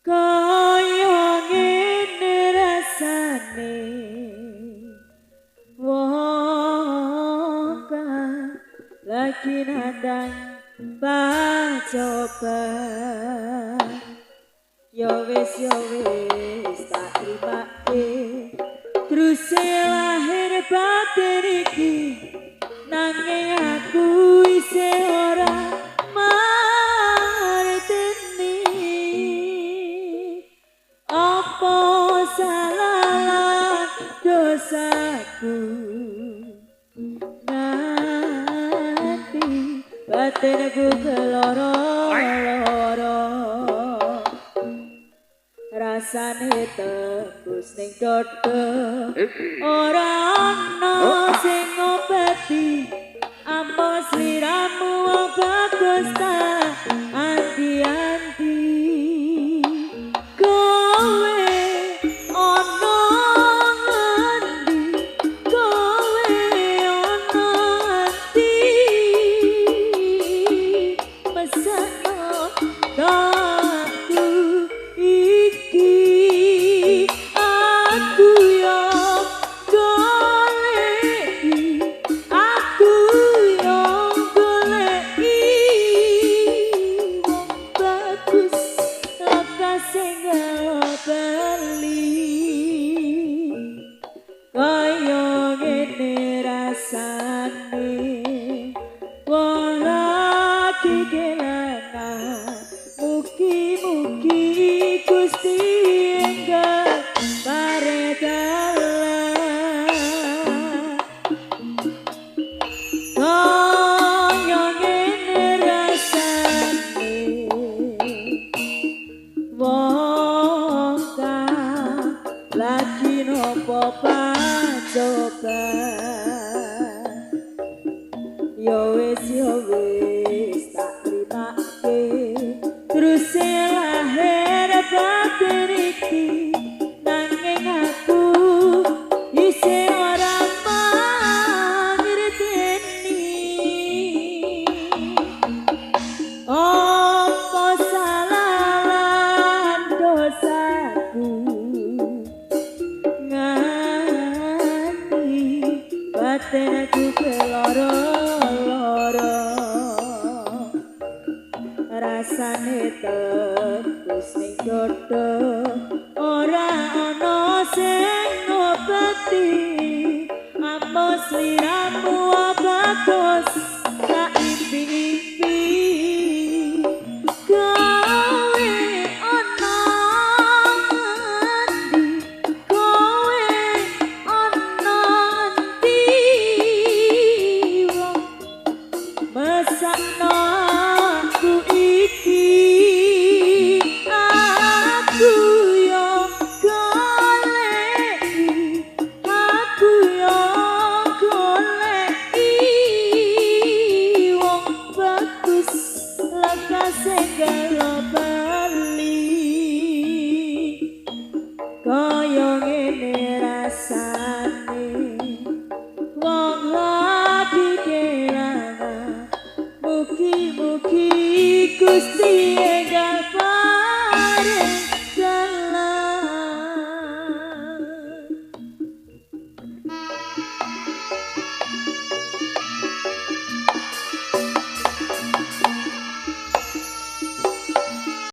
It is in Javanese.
Kaya ngene rasane wong kang lagi nandang pacoba. Yo wis tak trimake terus lahir batin iki, nanging aku isih ora mangerteni apa salah dosaku nganti batinku keloro-loro. Rasane tembus ning dada ora ana sing ngobati, amung sliramu bagus ta anti-anti. Kowe ana ngendi, kowe ana ngendi, mesakno aku iki. Aku yo goleki, aku yo goleki wong bagus lekase bali. Kaya ngene rasane wong lagi kelangan, mugi-mugi Gusti enggal paredalan. Kaya ngene rasane wong kang lagi nopo pacoba. Yo wis tak trimake terus lahir batin iki, nanging aku isih ora mangerteni apa salah dosaku nganti batinku keloro-loro. Rasane tembus ning dada ora ana sing ngobati, amung sliramu.